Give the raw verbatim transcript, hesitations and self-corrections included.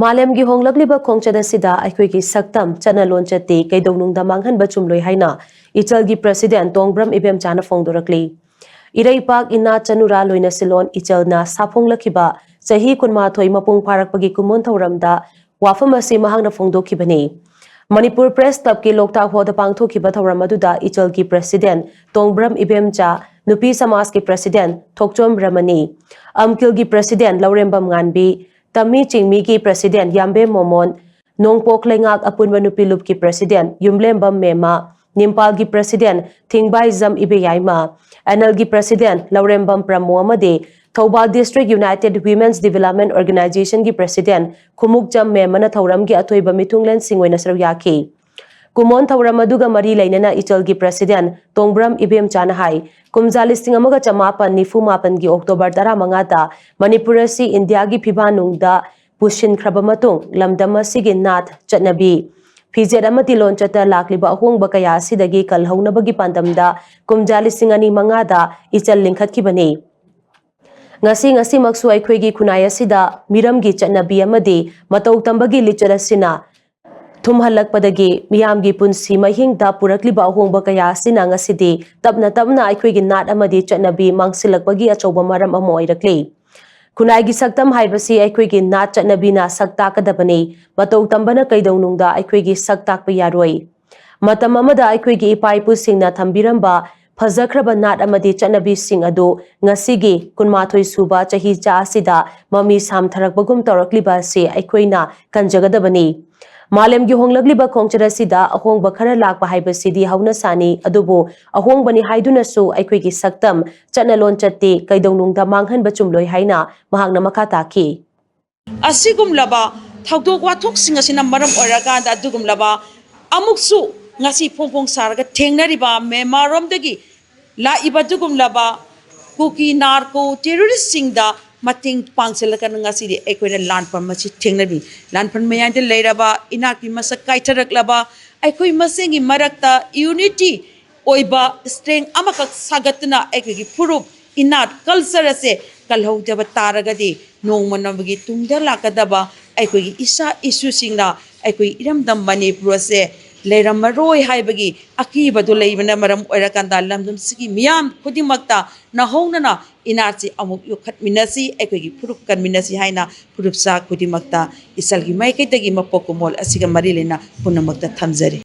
ꯃꯥꯂꯦꯝꯒꯤ ꯍꯣꯡꯂꯛꯂꯤꯕ ꯈꯣꯡꯆꯠ ꯑꯁꯤꯗ ꯑꯩꯈꯣꯏꯒꯤ ꯁꯛꯇꯝ, ꯆꯠꯅ ꯂꯣꯟꯆꯠꯇꯤ ꯀꯩꯗꯧꯅꯨꯡꯗ ꯃꯥꯡꯍꯟꯕ ꯆꯨꯝꯂꯣꯏ ꯍꯥꯏꯅ ꯏꯆꯜꯒꯤ President ꯇꯣꯡꯕ꯭ꯔꯝ ꯏꯕꯦꯝꯆꯥꯅ ꯐꯣꯡꯗꯣꯔꯛꯂꯤ꯫ ꯏꯔꯩꯄꯥꯛ ꯏꯅꯥꯠ ꯆꯅꯨꯔꯥ ꯂꯣꯏꯅꯁꯤꯂꯣꯟ ꯏꯆꯜꯅ ꯁꯥꯐꯣꯡꯂꯛꯈꯤꯕ ꯆꯍꯤ ꯀꯨꯟꯃꯥꯊꯣꯏ ꯃꯄꯨꯡ ꯐꯥꯔꯛꯄꯒꯤ ꯀꯨꯝꯑꯣꯟ ꯊꯧꯔꯝꯗ ꯋꯥꯐꯝ ꯑꯁꯤ ꯃꯍꯥꯛꯅ ꯐꯣꯡꯗꯣꯛꯈꯤꯕꯅꯤ꯫ ꯃꯅꯤꯄꯨꯔ Press Clubꯀꯤ ꯂꯣꯛꯇꯥꯛ ꯍꯣꯜꯗ ꯄꯥꯡꯊꯣꯛꯈꯤꯕ ꯊꯧꯔꯝ ꯑꯗꯨꯗ ꯏꯆꯜꯒꯤ President ꯇꯣꯡꯕ꯭ꯔꯝ ꯏꯕꯦꯝꯆꯥ, ꯅꯨꯄꯤ ꯁꯃꯥꯖꯀꯤ President ꯊꯣꯛꯆꯣꯝ ꯔꯃꯅꯤ, ꯑꯝꯀꯤꯜꯒꯤ President ꯂꯧꯔꯦꯝꯕꯝ ꯉꯥꯟꯕꯤ, ꯇꯝꯃꯤ ꯆꯤꯡꯃꯤꯒꯤ President ꯌꯥꯝꯕꯦꯝ ꯃꯣꯃꯣꯟ, ꯅꯣꯡꯄꯣꯛ ꯂꯩꯉꯥꯛ ꯑꯄꯨꯟꯕ ꯅꯨꯄꯤ ꯂꯨꯞꯀꯤ President ꯌꯨꯝꯂꯦꯝꯕꯝ ꯃꯦꯝꯃ, ꯅꯤꯝꯄꯥꯜꯒꯤ President ꯊꯤꯡꯕꯥꯏꯖꯝ ꯏꯕꯦꯌꯥꯏꯃ, ꯑꯦꯅꯦꯜꯒꯤ President ꯂꯧꯔꯦꯝꯕꯝ ꯄ꯭ꯔꯃꯣ ꯑꯃꯗꯤ Thoubal District United Women's Development Organizationꯒꯤ President Khumukcham ꯃꯦꯝꯃꯅ ꯊꯧꯔꯝꯒꯤ ꯑꯊꯣꯏꯕ ꯃꯤꯊꯨꯡꯂꯦꯟꯁꯤꯡ ꯑꯣꯏꯅ ꯁꯔꯨꯛ ꯌꯥꯈꯤ꯫ ꯀꯨꯝꯑꯣꯟ ꯊꯧꯔꯝ ꯑꯗꯨꯒ ꯃꯔꯤ ꯂꯩꯅꯅ ꯏꯆꯜꯒꯤ President ꯇꯣꯡꯕ꯭ꯔꯝ ꯏꯕꯦꯝꯆꯥꯅ ꯍꯥꯏ, ꯀꯨꯝꯖꯥ ꯂꯤꯁꯤꯡ ꯑꯃꯒ ꯆꯃꯥꯄꯟ ꯅꯤꯐꯨ ꯃꯥꯄꯟꯒꯤ October ꯇꯔꯥꯃꯉꯥꯗ ꯃꯅꯤꯄꯨꯔ ꯑꯁꯤ ꯏꯟꯗꯤꯌꯥꯒꯤ ꯐꯤꯕꯥꯅꯨꯡꯗ ꯄꯨꯁꯤꯟꯈ꯭ꯔꯕ ꯃꯇꯨꯡ, ꯂꯝꯗꯝ ꯑꯁꯤꯒꯤ ꯅꯥꯠ, ꯆꯠꯅꯕꯤ, ꯐꯤꯖꯦꯠ ꯑꯃꯗꯤ ꯂꯣꯟꯆꯠꯇ ꯂꯥꯛꯂꯤꯕ ꯑꯍꯣꯡꯕ ꯀꯌꯥ ꯑꯁꯤꯗꯒꯤ ꯀꯜꯍꯧꯅꯕꯒꯤ ꯄꯥꯟꯗꯝꯗ ꯀꯨꯝꯖꯥ ꯂꯤꯁꯤꯡ ꯑꯅꯤ ꯃꯉꯥꯗ ꯏꯆꯜ ꯂꯤꯡꯈꯠꯈꯤꯕꯅꯤ꯫ ꯉꯁꯤ, ꯉꯁꯤꯃꯛꯁꯨ ꯑꯩꯈꯣꯏꯒꯤ ꯈꯨꯟꯅꯥꯏ ꯑꯁꯤꯗ ꯃꯤꯔꯝꯒꯤ ꯆꯠꯅꯕꯤ ꯑꯃꯗꯤ ꯃꯇꯧ ꯇꯝꯕꯒꯤ ꯂꯤꯆꯠ ꯑꯁꯤꯅ ꯊꯨꯝꯍꯜꯂꯛꯄꯗꯒꯤ ꯃꯤꯌꯥꯝꯒꯤ ꯄꯨꯟꯁꯤ ꯃꯍꯤꯡꯗ ꯄꯨꯔꯛꯂꯤꯕ ꯑꯍꯣꯡꯕ ꯀꯌꯥ ꯑꯁꯤꯅ ꯉꯁꯤꯗꯤ ꯇꯞꯅ ꯇꯞꯅ ꯑꯩꯈꯣꯏꯒꯤ ꯅꯥꯠ ꯑꯃꯗꯤ ꯆꯠꯅꯕꯤ ꯃꯥꯡꯁꯤꯜꯂꯛꯄꯒꯤ ꯑꯆꯧꯕ ꯃꯔꯝ ꯑꯃ ꯑꯣꯏꯔꯛꯂꯤ꯫ ꯈꯨꯟꯅꯥꯏꯒꯤ ꯁꯛꯇꯝ ꯍꯥꯏꯕꯁꯤ ꯑꯩꯈꯣꯏꯒꯤ ꯅꯥꯠ ꯆꯠꯅꯕꯤꯅ ꯁꯛ ꯇꯥꯛꯀꯗꯕꯅꯤ꯫ ꯃꯇꯧ ꯇꯝꯕꯅ ꯀꯩꯗꯧꯅꯨꯡꯗ ꯑꯩꯈꯣꯏꯒꯤ ꯁꯛ ꯇꯥꯛꯄ ꯌꯥꯔꯣꯏ꯫ ꯃꯇꯝ ꯑꯃꯗ ꯑꯩꯈꯣꯏꯒꯤ ꯏꯄꯥ ꯏꯄꯨꯁꯤꯡꯅ ꯊꯝꯕꯤꯔꯝꯕ ꯐꯖꯈ꯭ꯔꯕ ꯅꯥꯠ ꯑꯃꯗꯤ ꯆꯠꯅꯕꯤꯁꯤꯡ ꯑꯗꯨ ꯉꯁꯤꯒꯤ ꯀꯨꯟꯃꯥꯊꯣꯏ ꯁꯨꯕ ꯆꯍꯤꯆꯥ ꯑꯁꯤꯗ ꯃꯃꯤ ꯁꯥꯝꯊꯔꯛꯄꯒꯨꯝ ꯇꯧꯔꯛꯂꯤꯕ ꯑꯁꯤ ꯑꯩꯈꯣꯏꯅ ꯀꯟꯖꯒꯗꯕꯅꯤ꯫ ꯃꯥꯂꯦꯝꯒꯤ ꯍꯣꯡꯂꯛꯂꯤꯕ ꯈꯣꯡꯆꯠ ꯑꯁꯤꯗ ꯑꯍꯣꯡꯕ ꯈꯔ ꯂꯥꯛꯄ ꯍꯥꯏꯕꯁꯤꯗꯤ ꯍꯧꯅꯁꯥꯅꯤ, ꯑꯗꯨꯕꯨ ꯑꯍꯣꯡꯕꯅꯤ ꯍꯥꯏꯗꯨꯅꯁꯨ ꯑꯩꯈꯣꯏꯒꯤ ꯁꯛꯇꯝ, ꯆꯠꯅ ꯂꯣꯟꯆꯠꯇꯤ ꯀꯩꯗꯧꯅꯨꯡꯗ ꯃꯥꯡꯍꯟꯕ ꯆꯨꯝꯂꯣꯏ ꯍꯥꯏꯅ ꯃꯍꯥꯛꯅ ꯃꯈꯥ ꯇꯥꯈꯤ꯫ ꯑꯁꯤꯒꯨꯝꯂꯕ ꯊꯧꯗꯣꯛ ꯋꯥꯊꯣꯛꯁꯤꯡ ꯑꯁꯤꯅ ꯃꯔꯝ ꯑꯣꯏꯔꯀꯥꯟꯗ ꯑꯗꯨꯒꯨꯝꯂꯕ ꯑꯃꯨꯛꯁꯨ ꯉꯁꯤ ꯐꯣꯡ ꯐꯣꯡ ꯁꯥꯔꯒ ꯊꯦꯡꯅꯔꯤꯕ ꯃ꯭ꯌꯥꯟꯃꯥꯔꯔꯣꯝꯗꯒꯤ ꯂꯥꯛꯏꯕ ꯑꯗꯨꯒꯨꯝꯂꯕ ꯀꯨꯀꯤ ꯅꯥꯔꯀꯣ ꯇꯦꯔꯣꯔꯤꯁꯁꯤꯡꯗ ꯃꯇꯦꯡ ꯄꯥꯡꯁꯤꯜꯂꯒ ꯉꯁꯤꯗꯤ ꯑꯩꯈꯣꯏꯅ ꯂꯥꯟꯐꯝ ꯑꯁꯤ ꯊꯦꯡꯅꯔꯤ꯫ ꯂꯥꯟꯐꯝ ꯃꯌꯥꯏꯗ ꯂꯩꯔꯕ ꯏꯅꯥꯠꯀꯤ ꯃꯁꯛ ꯀꯥꯏꯊꯔꯛꯂꯕ ꯑꯩꯈꯣꯏ ꯃꯁꯦꯟꯒꯤ ꯃꯔꯛꯇ unity ꯑꯣꯏꯕ strength ꯑꯃꯈꯛ ꯁꯥꯒꯠꯇꯨꯅ ꯑꯩꯈꯣꯏꯒꯤ ꯐꯨꯔꯨꯞ, ꯏꯅꯥꯠ, culture ꯑꯁꯦ ꯀꯜꯍꯧꯗꯕ ꯇꯥꯔꯒꯗꯤ ꯅꯣꯡꯃ ꯅꯣꯡꯃꯒꯤ ꯇꯨꯡꯗ ꯂꯥꯛꯀꯗꯕ ꯑꯩꯈꯣꯏꯒꯤ ꯏꯆꯥ ꯏꯁꯨꯁꯤꯡꯅ ꯑꯩꯈꯣꯏ ꯏꯔꯝꯗꯝ ꯃꯅꯤꯄꯨꯔ ꯑꯁꯦ ꯂꯩꯔꯝꯃꯔꯣꯏ ꯍꯥꯏꯕꯒꯤ ꯑꯀꯤꯕꯗꯨ ꯂꯩꯕꯅ ꯃꯔꯝ ꯑꯣꯏꯔꯀꯥꯟꯗ ꯂꯝꯗꯝꯁꯤꯒꯤ ꯃꯤꯌꯥꯝ ꯈꯨꯗꯤꯡꯃꯛꯇ ꯅꯧꯍꯧꯅꯅ ꯏꯅꯥꯠꯁꯤ ꯑꯃꯨꯛ ꯌꯣꯛꯈꯠꯃꯤꯟꯅꯁꯤ, ꯑꯩꯈꯣꯏꯒꯤ ꯐꯨꯔꯨꯞ ꯀꯟꯃꯤꯟꯅꯁꯤ ꯍꯥꯏꯅ ꯐꯨꯔꯨꯞꯆꯥ ꯈꯨꯗꯤꯡꯃꯛꯇ ꯏꯆꯜꯒꯤ ꯃꯥꯏꯀꯩꯗꯒꯤ ꯃꯄꯣꯛ ꯀꯨꯝꯑꯣꯜ ꯑꯁꯤꯒ ꯃꯔꯤ ꯂꯩꯅ ꯄꯨꯝꯅꯃꯛꯇ ꯊꯝꯖꯔꯤ꯫